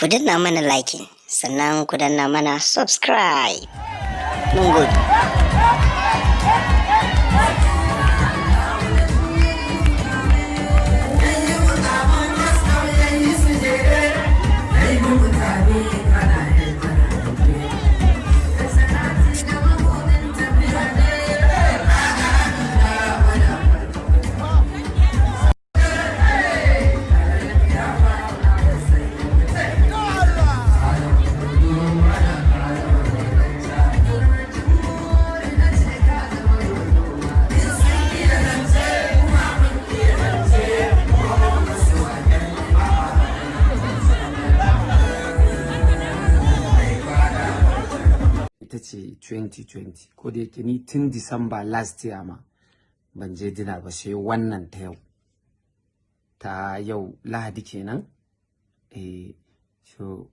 Ku danna mana liking, sannan ku danna mana subscribe. Mun gode. Ita ce 2020. Ko da yake ni tun Disamba last year ma ban je dinner ba, sai wannan ta yau, ta yau Lahadi kenan. Eh, so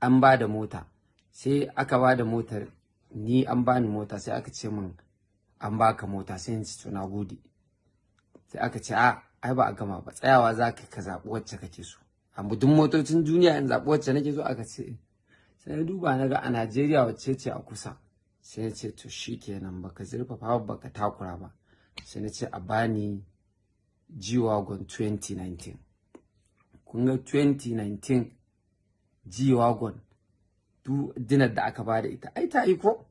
an ba da mota, sai aka ba da motar, ni an bani mota, sai aka ce min an baka mota. Sai in ce to, na gode. Sai aka ce a ai ba a gama ba, tsayawa za ka zaɓi wacce kake so. Amma duk motocin duniya in zaɓi wacce nake so? Aka ce. Sai na duba na ga a Najeriya wacce ce a kusa. Sai na ce to shikenan, baka zurfafa ba, baka takura ba. Sai na ce a bani G-Wagon 2019. Kun ga 2019 G-Wagon, dinner da aka bada ita ai ta yi ko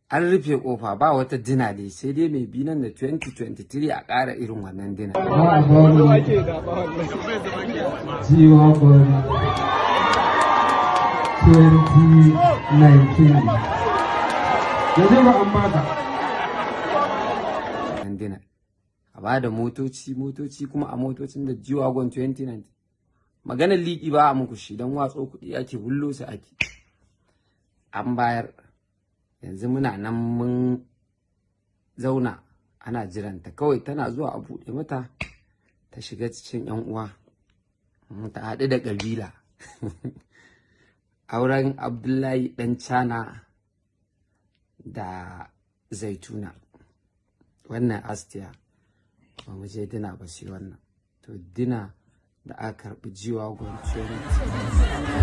an rufe kofa, ba wata dinner dai, sai dai mai bi nan da 2023 a ƙara irin wannan dinner. Za a bani G-Wagon 2019. Yanzu ba an baka. Wannan dinner a ba da motoci, motoci kuma a motocin da G-Wagon 2019, maganar liƙi ba a muku shi don watso kuɗi ake, wullo su ake. An bayar, yanzu muna nan mun zauna ana jiranta kawai, tana zuwa a buɗe mata ta shiga cikin 'yan uwa, ta haɗu da ƙabila. Auren Abdullahi ɗan Cana da Zaituna. Wannan astiya ba mu je dinner ba, sai wannan. To, dinner da aka karɓi G-Wagon 20.